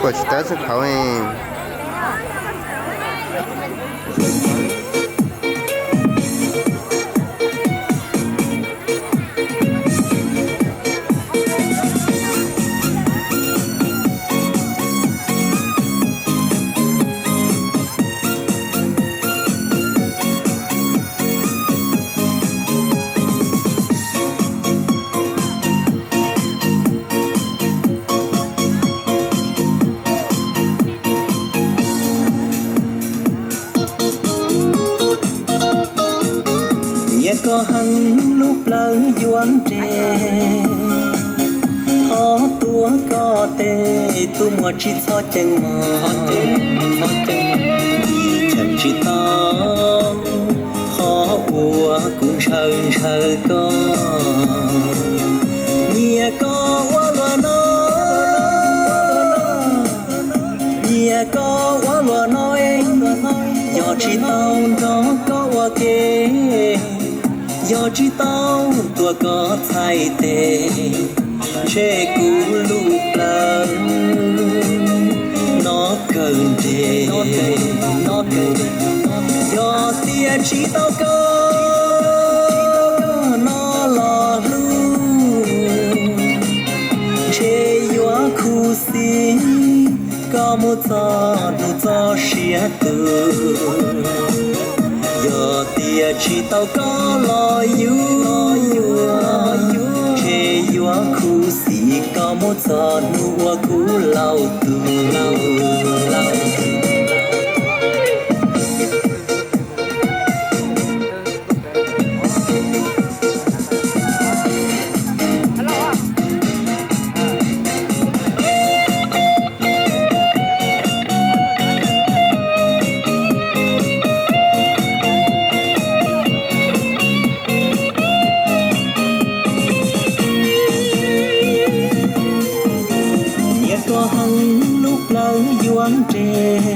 Puas tsis tab txog qhauv. Nyiam koj heev lub plawv yuav nres, thov tuav koj tes tus muam tsis txhob ceev mog, ib cheem tsis tau qhov uas kuv ntshaw ntshaw koj. Nyiam koj ua luaj no, nyiam koj ua luaj no, yog tsis tau nrog koj ua ke, yog tsis tau tuav koj txhais tes, ntshe kuv lub plawv no kawg nres. Yog tias tsis tau koj no los hlub, ntshe yuav khuv xim koj mus txog hnub txoj sia tu. Yog tias tsis tau koj los yuav, ntshe yuav khuv xim koj mus txog hnub uas kuv laus tus. Nyiam koj heev lub plawv yuav nres,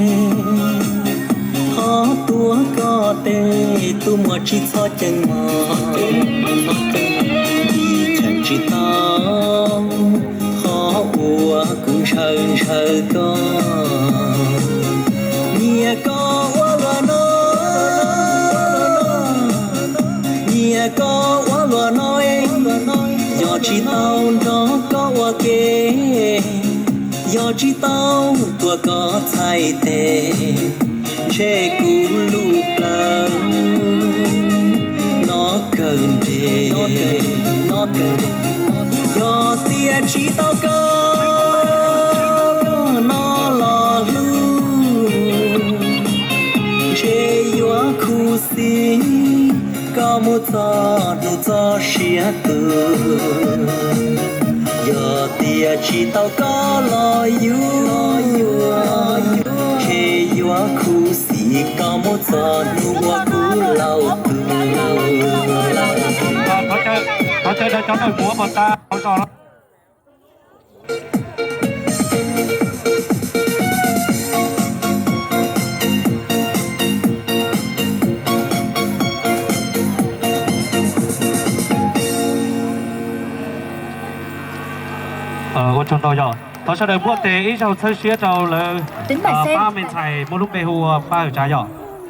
thov tuav koj tes tus muam tsis txhob ceev mog, ib cheem tsis tau qhov uas kuv ntshaw ntshaw koj. Nyiam koj ua luaj no, nyiam koj ua luaj no, yog tsis tau nrog koj ua ke, yog tsis tau tuav koj txhais tes, ntshe kuv lub plawv no kawg nres. Yog tias tsis tau koj no los hlub, ntshe yuav khuv xim koj mus txog hnub txoj sia tu. Yog tias tsis tau koj los yuav, ntshe yuav khuv xim koj mus txog hnub uas kuv laus tus. Thov caw cov noj muav pos tas hauv zos no. Ua tsaug ntau yog thov sawv daws muab tes ib zaug txhawb siab rau lawv pab me ntxhais muaj lub npe hu ua Paj Hawm Tsav yog.